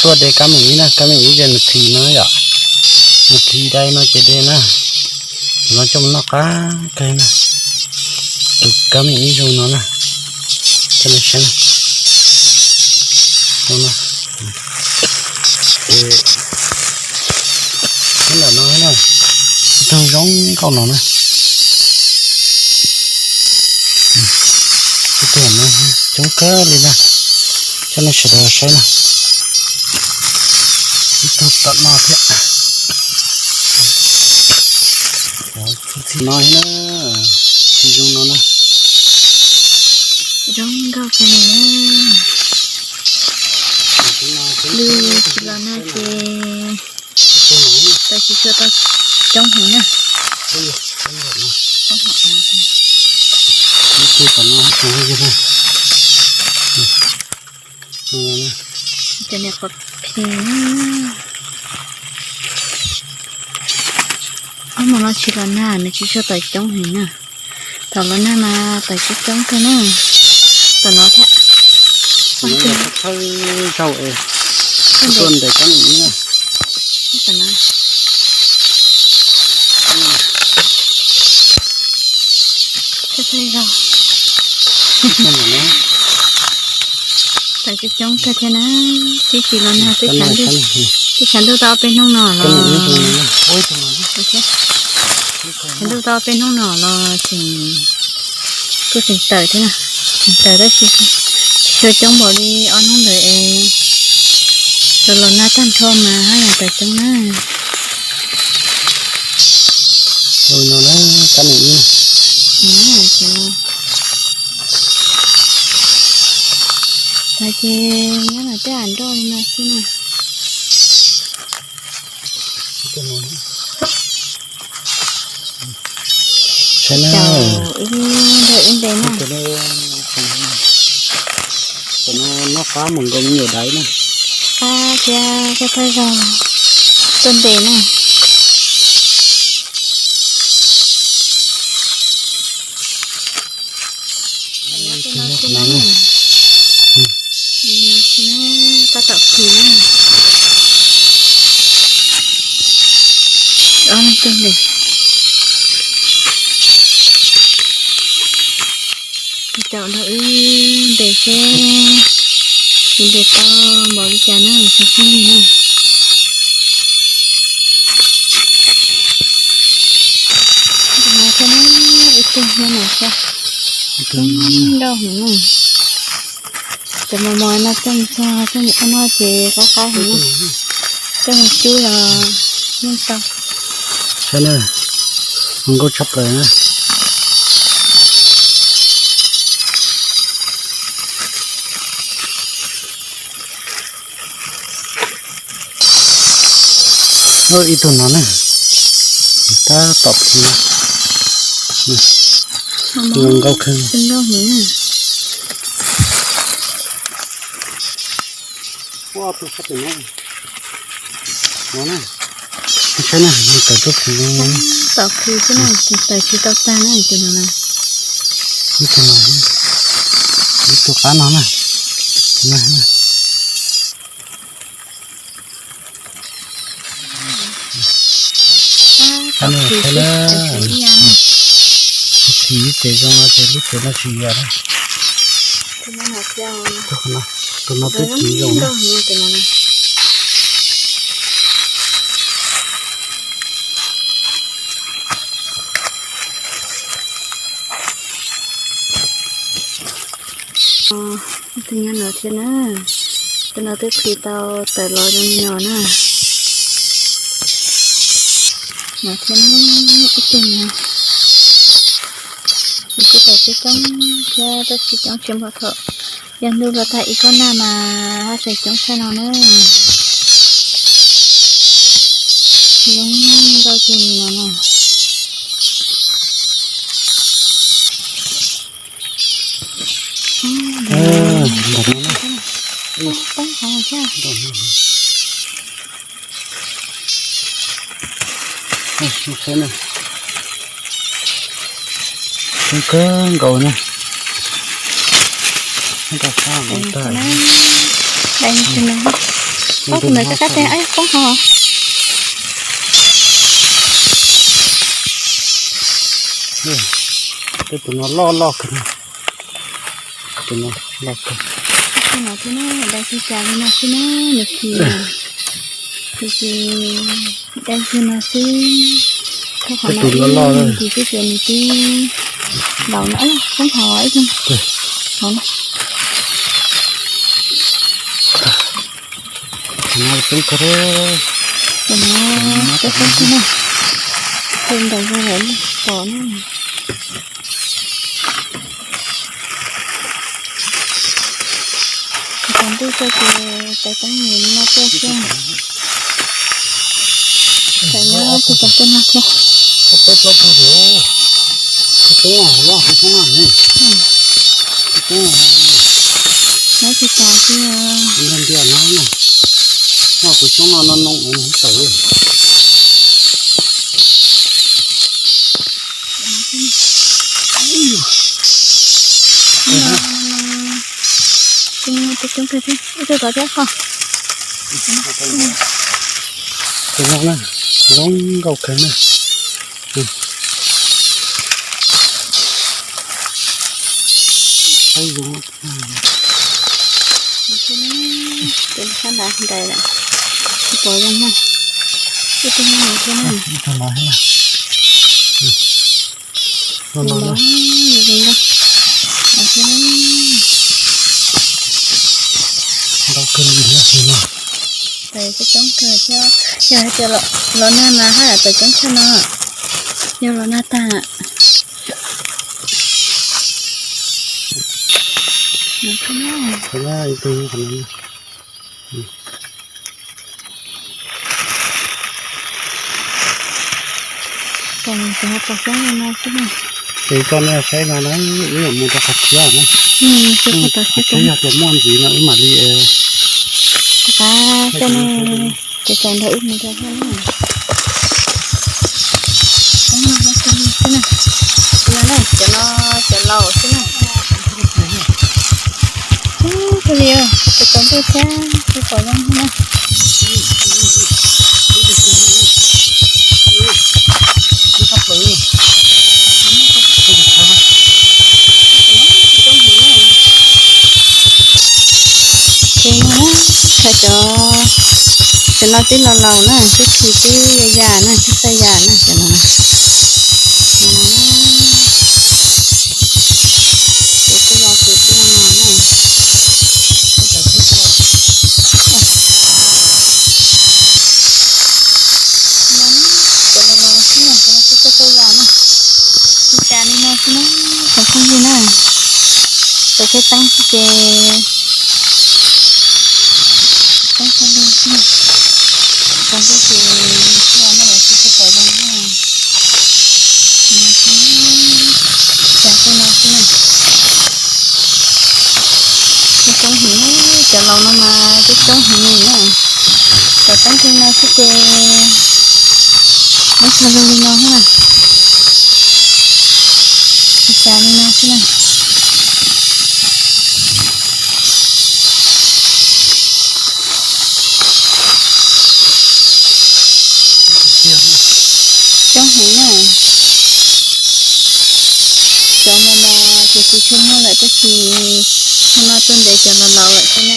tuaj de kab meem ib na, kab meem ib ces nws thim no yom. Nws thim dai no ces de na. Tus no coj mus noj qab kawg na. Tus kab meem ib zoo no na. Coj nej saib na. Zoo no. Ces ntawm no na, ib tug zoo nkauj no na. Ib tug no coob kawg li na. Coj nej sawv daws saib na. Ib tug tom no thiab. Txhij no na, tsis zoo no na. Zoo nkauj kawg li na. Lwj tsis los nag ces tau tsis tshua tau coob heev na. Cov niam qhuav phem na. Ob hmo no tsis los nag nws tsis tshua tawm coob heev na. Thaum los nag mas tawm coob coob kawg na. Tom no thiab. Thawj zaug es tuaj ntes kab meem ib na. Tom no. Thawj zaug. Tawm coob coob kawg thiab na. Tib si los nag twb tshav ntuj, twb tshav ntuj tau ob peb hnub no los, tshav ntuj tau ob peb hnub no los tseem, kuj tseem tawm thiab na. Tseem tawm tab sis tsis tshua coob npaum li ob hnub ntawd es, los los nag tag nrho mas haj yam tawm coob na. Tag ces nyob los tej am nroj li no xwb na. Saib na. Ib nroj ib nte na. Tam no noj qab mus nkaus me nyuam daiv na. Qab thiab thawj zaug tuaj ntes na. Tab tom phim na. Ob leeg tuaj ntes. Caum nrog wb ntes seb puas ntes tau npaum li cas na, tsoom phooj ywg na. Ntawm no thiab na, ib tug nyob no thiab. Coob nroj heev na. Cov mos mos no coj mus txog, coj mus ua noj ces qab qab heev na. Coj mus cub los yeej tau. Saib na, zoo nkauj tshaj plaws na. Ib tug no na, tab tom phim, zoo nkauj kawg. Saib na, tawm tuaj phim no. Tawm phim xwb na, tawm tsis tau tag na, tus no na. Ib tug no, ib tug qab no na. Phim ib tsev zoo no ces lub tsev no tsis yog na. Tus no twb phim zoo na. Tus nyob no thiab na, tus no twb phim tau tawm los zoo li no na. No thiab na, ib tug no. Nws kuj tawm coob coob thiab tab sis coob tsis npaum thaum yog ntuj los tag ib kob nag mas haj tseem coob tshaj no na. Zoo nkauj kawg li no na. Ntawm no na. Zoo kawg nkaus na. Ntawm no. Ob tus ntawd qab qab teg, poob hov. Tej tus no loj loj kawg. Tus no loj kawg. Tus no thiab na, dai tug cas li no xwb na, nws khi. Tus ces dai tug no xwb. Tej tus loj loj nws ces xwb ces nws twb laus no, poob hov ib tug. Hov na. Tus no poob kawg. Tus no poob kawg na. Tus ntawd zoo lawm pom na. Tus ntuj tuaj ces tais teeb nim no tuaj xwb. Tam nyob tus cov tuaj no thiab. Nyob tsis tas xwb. Ntiag no, no kuv xyoob no no no tawm. Tus no na, zoo nkauj kawg na. Tus sab nrad nraim lawm, tsis pom zoo na. Ib tug no thiab na. Tus no, tus no, ntau kawg li thiab. Tawm coob coob kawg thiab, yog hais tias los nag mas haj yam tawm coob tshaj no. Yog los nag tag. Ces koj nej saib no na, wb yuav mus rau qhov tshiab na. Qhov tshiab yog tias muaj ntxiv no wb mam li. Rov qab coj nej tawm nrog wb mus rau thiab na. Cov no, cov laus xwb na. Ub, kawg li, cov tsaus ntuj thiab tsis pom zoo na. Ces no na, cov, cov no twb laus laus na, twb khi twb ya ya na, twb txawj ya na cov no na. Ces twb ya ces twb no na. Cov no xwb na, cov no twb txawj txawj ya na. Li cas li no xwb na, cov phooj ywg na. Tawm tej teeb xwb ces teeb tag lug xwb na. Tag lug ces tsis txawj pom zoo na. Cas tej no xwb na. Twb coob heev, cov laus no mas twb coob heev li na. Cov teeb li no xwb ces muab tag lug li no xwb na. Li cas li no xwb na. Coob heev na. Cov no los ces tsis tshua muaj lawm tab sis hmo no tuaj ntev cov laus laus lawm xwb na.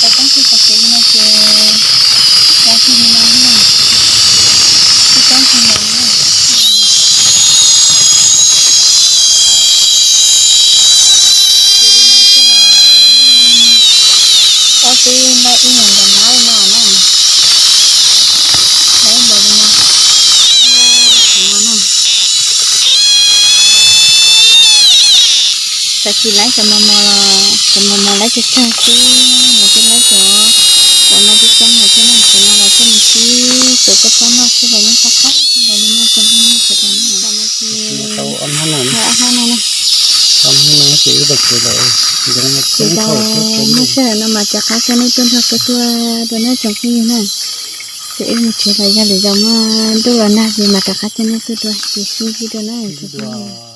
Cov teeb twg txog kev li no ces cov twg li no na, twb coob kawg nkaus li na. Ces li no xwb los ob peb npaj ib yam nkaus na li no na. Laib npaum li no, thaum no na. Txawm tsis laib cov mos mos los cov mos mos laib tsawg tsawg xwb, los twb laib cov, cov no twb coob lawm thiab na, cov no los coj mus sib txuas koj txob noj xwb los yeej qab qab nkaus li no cov no, cov no ces ob hnab no na. Ces tau muaj sij hawm no mas rov qab coj nej tuaj nrog peb tuaj dua na tsoom phooj ywg na. Ces wb mus tsev lawm, yog lwm zaus muaj ntuj los nag ces mas rov qab coj nej tuaj dua, ces sib ntsib dua na tsoom phooj ywg.